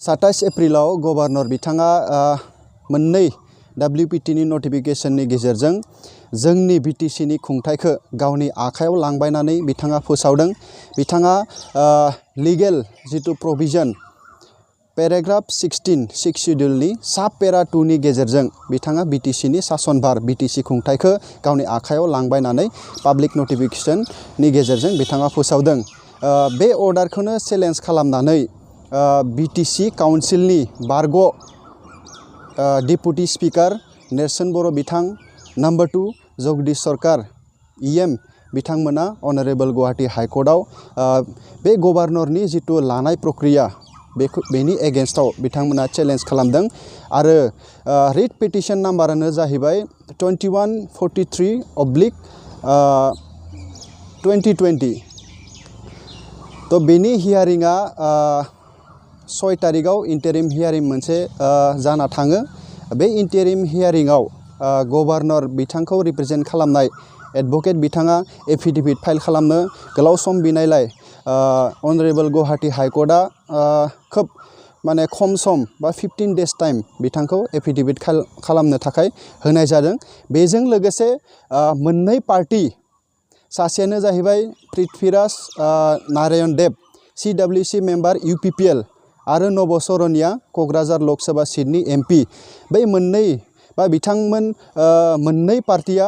27 एप्रिलाव governor बिथाङा मोननै WPT नि नटिफिकेशननि गेजेरजों जोंनि BTC नि खुंथायखौ गावनि आखायाव लांबायनानै बिथाङा फोसावदों। बिथाङा लिगेल जितु प्रोविजन पेराग्राफ 16 6 शेड्यूलनि साब पेरा 2 नि गेजेरजों बिथाङा BTC नि सासनभार BTC खुंथायखौ गावनि आखायाव लांबायनानै पाब्लिक नटिफिकेशननि गेजेरजों बिथाङा फोसावदों। बे अर्डारखौनो चेलेन्ज खालामनानै BTC काउन्सिलनि बारग' डेपुटी स्पिकार नेर्सोन बर' बिथां, नम्बर 2 जगदीश सरकार EM बिथांमोना अनारेबल गुवाहाटी हाइकर्टआव बे गभर्नरनि जितु लानाय प्रक्रिया बेनि एगेन्स्टआव बिथांमोना चेलेन्ज खालामदों आरो रिट पिटिशन नाम्बारानो जाहैबाय 2143/2020। तो बेनि हियारिंआ 6 तारिखआव इन्टारिम हियारिं मोनसे जाना थाङो। बे इन्टारिम हियारिंआव गभर्नर बिथांखौ रिप्रेजेन्ट खालामनाय एडभकेट बिथाङा एफिडेभिट फाइल खालामनो गोलाव सम बिनायलाय अनारेबल गुवाहाटी हाइकर्टआ खोब माने खम सम बा 15 days टाइम बिथांखौ एफिडेभिट खालामनो थाखाय होनाय जादों। बेजों लोगोसे मोननै पार्टी सासेयानो जाहैबाय पृथ्वीराज नारायण देव CWC मेम्बार UPPL आरो नब सरनिया क'क्राझार लकसभा सीटनि MP। बै मोननै बा बिथांमोन मोननै पार्टिया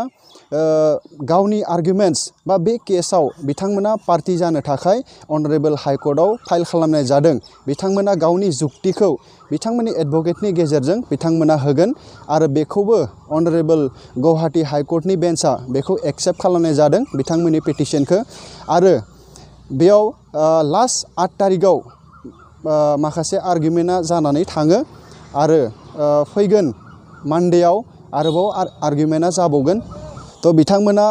गावनि आर्गुमेन्ट्स बा बे केसाव बिथांमोना पार्टी जानो थाखाय अनारेबल हाइकर्टआव फाइल खालामनाय जादों। बिथांमोना गावनि जुक्तिखौ बिथांमोननि एडभकेटनि गेजेरजों बिथांमोना होगोन आरो बेखौबो अनारेबल गुवाहाटी हाइकर्टनि बेन्चआ बेखौ एक्सेप्ट खालामनाय जादों बिथांमोननि पिटिशनखौ। आरो बेयाव लास्ट 8 तारिखआव माखासे आर्गुमेन्टआ जानानै थाङो आरो फैगोन मानडेआव आरोबाव आर्गुमेन्टआ जाबावगोन। तो बिथांमोना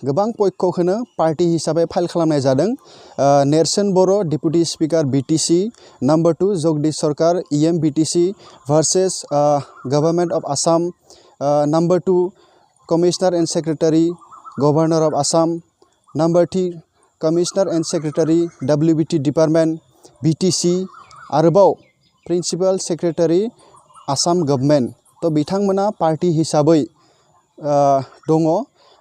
गोबां पक्षखौनो पार्टी हिसाबै फाइल खालामनाय जादों। नेर्सोन Boro' deputy speaker BTC, number 2 Jagdish Sarkar EM BTC versus government of Assam, number 2 commissioner and secretary governor of Assam, number 3 commissioner and secretary WBT department BTC आरोबाव प्रिंसिपल सेक्रेटारि आसाम गभर्नमेंट। तो बिथांमोना पार्टी हिसाबै दङ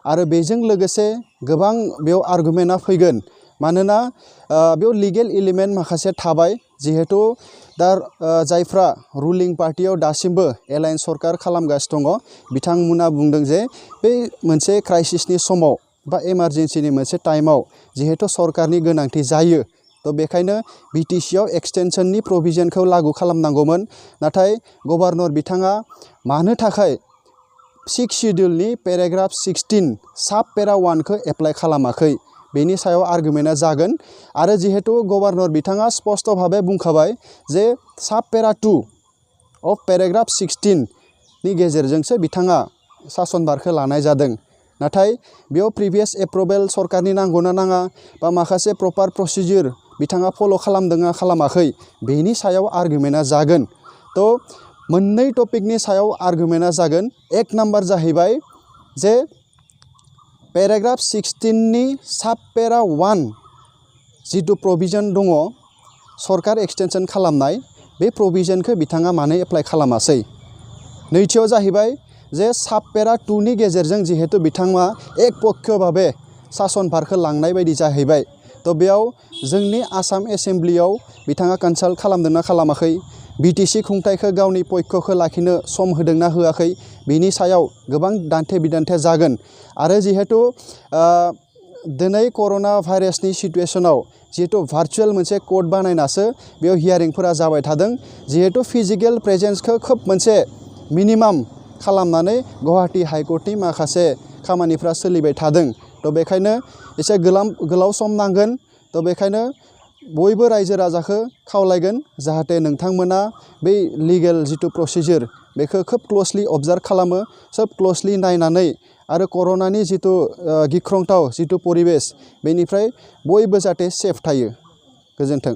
आरो बेजों लोगोसे गोबां बेयाव आर्गुमेन्टआ फैगोन मानोना बेयाव लिगेल एलिमेन्ट माखासे थाबाय जिहेतु दा जायफ्रा रुलिं पार्टियाव दासिमबो एलायन्स सरकार खालामगासिनो दङ बिथांमोना बुंदों जे बे मोनसे क्राइसिसनि समाव बा इमारजेन्सिनि मोनसे टाइमाव जिहेतु सरकारनि गोनांथि जायो तो बेखायनो BTC आव एक्सटेनसननि प्रोविजनखौ लागू खालामनांगौमोन। नाथाय गभर्नर बिथाङा मानो थाखाय 6 शेड्यूलनि पेराग्राफ 16 साब पेरा 1 खौ एप्लाइ खालामाखै बेनि सायाव आर्गुमेन्टआ जागोन। आरो जिहेतु गभर्नर बिथाङा स्पष्ट भावे बुंखाबाय जे साब पेरा 2 अफ पेराग्राफ 16 नि गेजेरजोंसो बिथाङा सासनभारखौ लानाय जादों। नाथाय बेयाव प्रिभियास एप्रुभेल सरकारनि नांगौना नाङा बा माखासे प्रपार प्रसिडिउर बिथाङा फल' खालामदोंना खालामाखै बेनि सायाव आर्गुमेन्टआ जागोन। तो मोननै टपिकनि सायाव आर्गुमेन्टआ जागोन। एक नम्बर जाहैबाय जे पेराग्राफ 16 नि साब पेरा 1 जितु प्रोविजन दङ सरकार एक्सटेनसन खालामनाय बे प्रोविजनखौ बिथाङा मानो एप्लाइ खालामासै। नैथियाव जाहैबाय जे साब पेरा 2 नि गेजेरजों जिहेतु बिथाङा एक पक्ष भावे सासनभारखौ लांनाय बायदि जाहैबाय। तो बेयाव जोंनि आसाम एसेम्ब्लियाव बिथाङा कनसाल्ट खालामदोंना खालामाखै, BTC खुंथायखौ गावनि पक्षखौ लाखिनो सम होदोंना होआखै बिनि सायाव गोबां दान्थे बिदान्थे जागोन। आरो जिहेतु दिनै कर'ना भाइरासनि सिटुएशनाव जिहेतु भार्चुअल मोनसे कोर्ट बानायनासो बेयाव हियारिंफोरा जाबाय थादों। जिहेतु फिजिकेल प्रेजेन्सखौ खोब मोनसे मिनिमाम खालामनानै गुवाहाटी हाइकर्टनि माखासे खामानिफ्रा सोलिबाय थादों। तो बेखायनो एसे गोलाव सम नांगोन। तो बेखायनो बयबो रायजो राजाखौ खावलायगोन जाहाथे नोंथांमोना बै लिगेल जितु प्रसिडिउर बेखौ खोब क्ल'सलि अबजार्भ खालामो, सब क्ल'सलि नायनानै आरो कर'नानि जितु गिख्रंथाव जितु परिबेस बेनिफ्राय बयबो जाहाथे सेफ थायो। गोजोन्थों।